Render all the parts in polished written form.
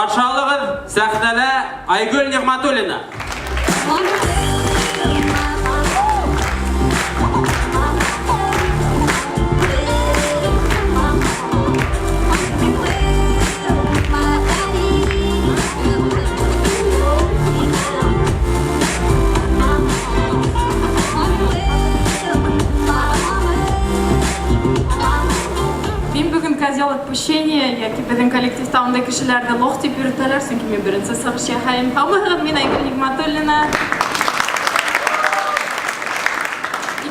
Каршы алыгыз, сәхнәдә Айгөл Нигъмәтуллина. Мин бүген козел отпущения яки безнең коллективта андый кешеләрне лох дип йөртәләр, чөнки мин беренче чыгыш ясыйм. Һаумыһыгыз, мин Айгөл Нигъмәтуллина.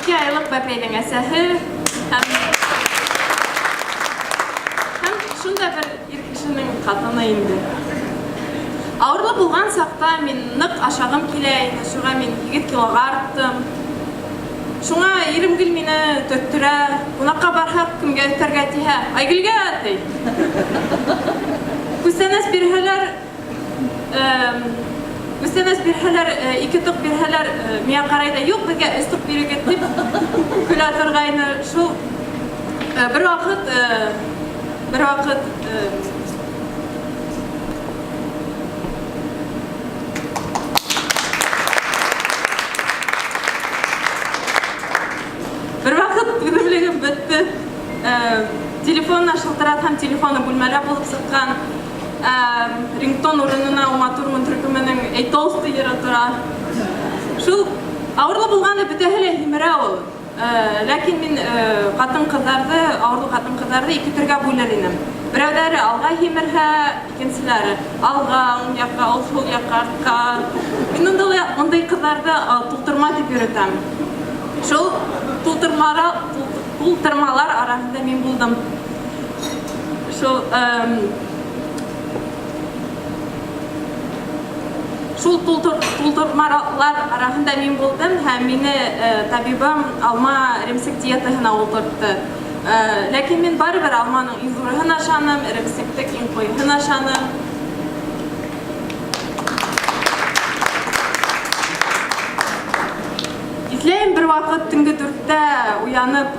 2 айлык бәпәйнең әсәһе һәм һәм шунда бер ир кешенең хатыны инде. Авырлы булган чакта мин нык ашагым килә иде, шуңа мин 8 килога арттым. Шуңа ирем гел мине төрттерә, кунакка барһак, кемгә өстәргә тиһә, Айгөлгә ди. Күстәнәс бирһәләр, күстәнәс бирһәләр, 2 ток бирһәләр, миңа карай да, юк, безгә 3 ток бирегез дип көлә торгайны. Шул бер вакыт, бер вакыт Бервакыт түземлегем бетте. Телефонына шылтыратһам, телефоны бүлмәлә булып чыккан. Рингтон урынына Ума Турман төркеменең Эй толстый йыры тора. Шул авырлы булганда бөтәһе лә һимерә ул. Ләкин мин хатын-кызларны, авырлы хатын-кызларны ике төргә бүлер инем. Берәүләре алга һимерһә, икенчеләре алга, уң якка, ул сул якка, артка. Мин мондый, мондый кызларны тултырма дип йөрөтәм. Шул тултырмалар, тултырмалар арасында мин булдым. Шул Шул тултырмалар арасында мин булдым һәм мине табибым алма эремсек диетаһына утыртты. Ләкин мин барыбер алманың иң зурыһын ашаным, эремсектең иң куеһын ашаным. Исләем, бер вакыт төнге 4-тә уянып,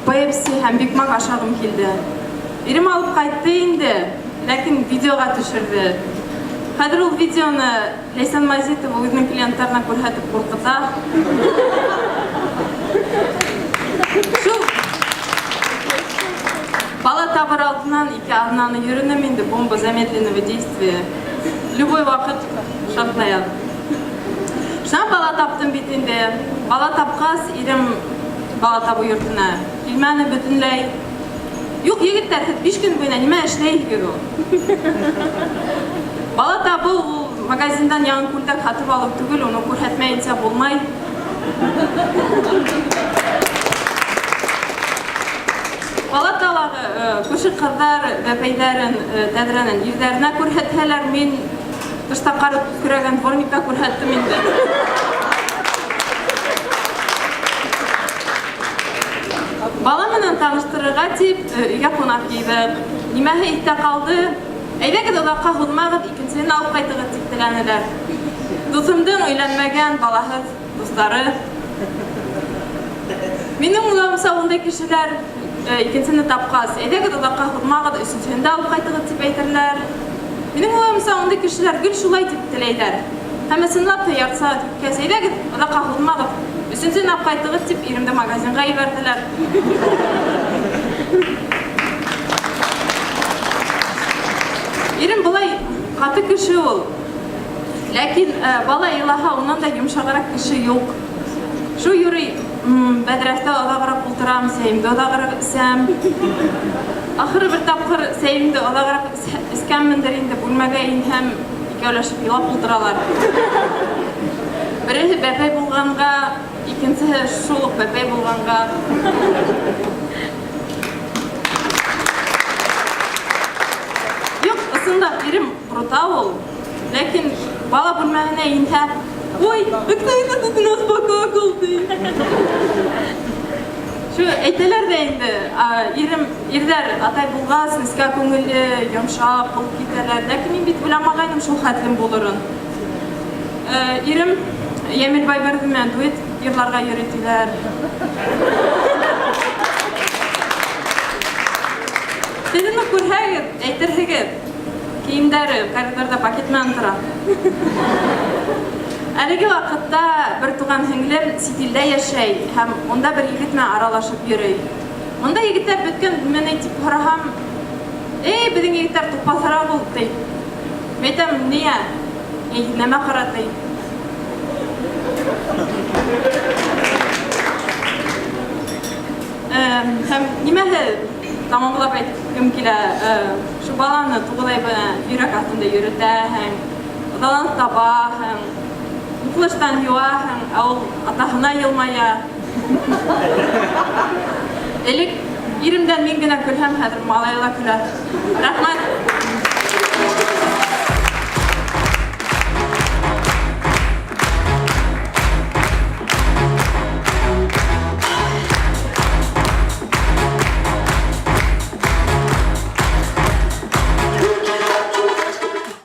Пепси һәм Биг Мак ашагым килде. Ирем алып кайтты инде, ләкин видеога төшерде. Хәзер ул видеоны Ләйсән Мазитова үзенең клиентларына күрсәтеп куркыта. Шул бала табыр алдыннан 2 азнаны йөренем инде, бомба замедленного действия. Любой вакыт шартлай ала. Шуннан бала таптым бит инде. Бала тапкач, ирем бала табу йортына килмәде бөтенләй. Юк, егетләр, һез 5 көн буена нимә эшләйһегез ул? Бала табу ул магазиндан яңа күлдәк сатып алу түгел, уны күрсәтмәенчә булмай. Палаталагы күрше кызлар бәбәйләрен, тәҙрәнән ирҙәренә күрһәтһәләр, мин тышта кар көрәгән дворникка күрһәттем инде. Бала менән таныштырырга дип, өйгә кунак йыйҙыҡ. Нимәһе иҫтә ҡалды? Әйҙәгеҙ, оҙаҡҡа һуҙмағыҙ, икенсеһен алып ҡайтығыҙ, тип теләнеләр. Дуҫымдың өйләнмәгән балаһыҙ дуҫтары. Минең уйлауымса, ундай кешеләр икенсене тапҡас, әйҙәгеҙ, оҙаҡҡа һуҙмағыҙ, өсөнсөһөн дә алып ҡайтығыҙ, тип әйтерҙәр. Минең уйлауымса, ундай кешеләр гел шулай тип теләйҙәр. Һәм ысынлап та ярты сәғәт үткәс, әйҙәгеҙ, оҙаҡҡа һуҙмағыҙ, өсөнсөһөн алып ҡайтығыҙ, тип иремде магазинға ебәрҙеләр. Ирем былай ҡаты кеше ул. Ләкин бала илаһа, унан да йомшағыраҡ кеше юҡ. Шул йөрөй, бәҙрәфтә оҙағыраҡ ултырам, сәйемде оҙағыраҡ эсәм. Ахыры бер тапҡыр сәйемде оҙағыраҡ эскәнмендер инде, бүлмәгә инһәм, икәүләшеп илап ултыралар. Береһе бәпәй булғанға, икенсеһе шул уҡ бәпәй булғанға. Юҡ, ысынлап, ирем ҡорота ул. Ләкин бала бүлмәһенә инһә, ой, кто это тут у нас покакал, ти. Шу әйтәләр ҙә инде, ирем, ирҙәр атай булғас, нескә күңелле, йомшаҡ булып китәләр. Ләкин мин бит уйламағайным шул хәтлем булырын. Ирем Йәмил Байберҙе менән дуэт йырларға йөрөй тиҙәр. Һеҙ уны күрһәгеҙ, әйтерһегеҙ ки, Кейемдәре коридорҙа пакет менән тора. Әлеге ваҡытта бер туған һеңлем сит илдә йәшәй һәм унда бер егет менән аралашып йөрөй. Монда егеттәр бөткәнме ни тип һораһам, эй, беҙҙең егеттәр тупаҫыраҡ ул, ти. Мин әйтәм, ниңә? Эй, нәмә ҡара, ти. Һәм нимәһе тамамлап әйткем килә, шу баланы туғыҙ ай буйына йөрәк аҫтында йөрөтәһең, оҙаланып табаһың, уҡылыштан йыуаһың, ә ул атаһына йылмая. Элек иремдән мин генә көлһәм, хәҙер малайы ла көлә. Рәхмәт.